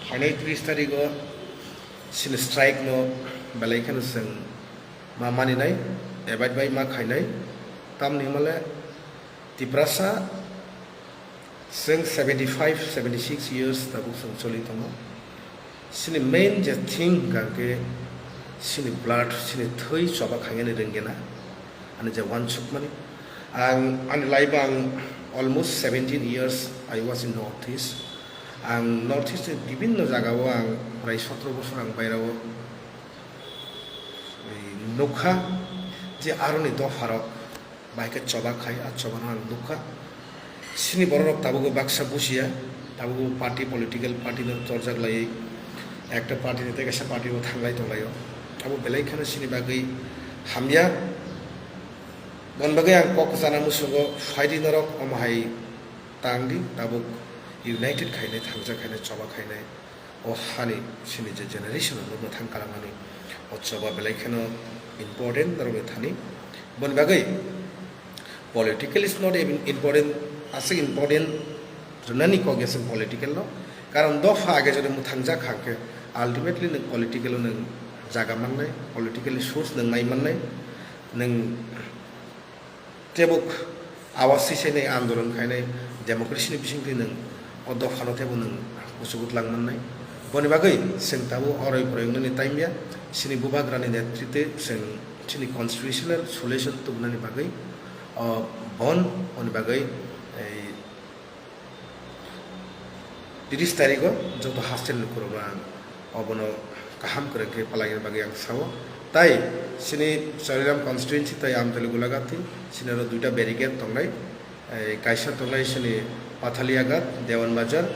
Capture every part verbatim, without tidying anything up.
Phainai tris tarigo chini strike no belai kheno chwng ma maninai, abide by ma khainai. Tamni hwnmale Tiprasa chwng seventy five, seventy six years tabuk chwng choli tongo. Chini main je thing hwnkha khe chini blood, chini thwi choba khainani rwngena, ani je wansukmani. Ang ani life ang almost seventeen years I was in North East. Ang North East ni bibinno jagao ang prai sotro bosor ang bairao nukha je aroni dopharok bai khe choba khai, a chobano ang nukha. Chini bororok tabukbo baksa bujiya, tabukbo party, political party no torjak laiwi, ekta party ni tei kaisa party o thanglai tonglaio. Abo belai kheno chini bagwi hamya. Boni bagwi ang kok kwchana muchungo, phaidi norok omo hai tangdi, tabuk united khainai, thangjak khainai, choba khainai. O hani chini je generation o nukna thang kalamani, o choba belai kheno important norokni thani. Boni bagwi political is not even important, aswk important rwnani kok ya chwng political no. Karon dopha age jodi mwthangjak kha khe, ultimately nwng political o nwng jaga mannai, political source nwng nai mannai, nwng tebuk awas sisai nai andolon khainai, democracy ni bisingtwi nwng o dophano tebo nwng kuchugo twlang mannai. Boni bagwi chwng tabuk oroi poroi wngnani time ya, chini bubagrani netritwi chwng chini constitutional solution tubunani bagwi, o bon, boni bagwi ei tris tarigo joto hostel lukurokno ang obono kaham kwrwng khe palaina bagwi ang sao. Tai chini Chariram constituency tai Amtali Golaghat, chini oro duita barricade tongnai. Ei, kaisa tongnai chini Pathaliagat, Dewan Bazar,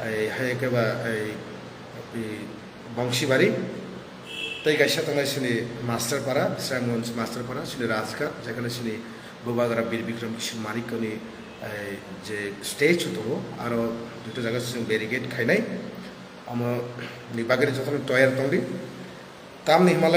ei, hai khe ba, ei, ei, Bongsibari. Tei kaisa tongnai chini Masterpara, Bisramganj Masterpara, chini Rajghat, jekhane chini Bubagra Bir Bikram Kishore Manikni, eh, je statue tongo, aro duita jaga chwng barricade khainai. Omo ni bagwi jotono toyar tongdi. Tamni hwnba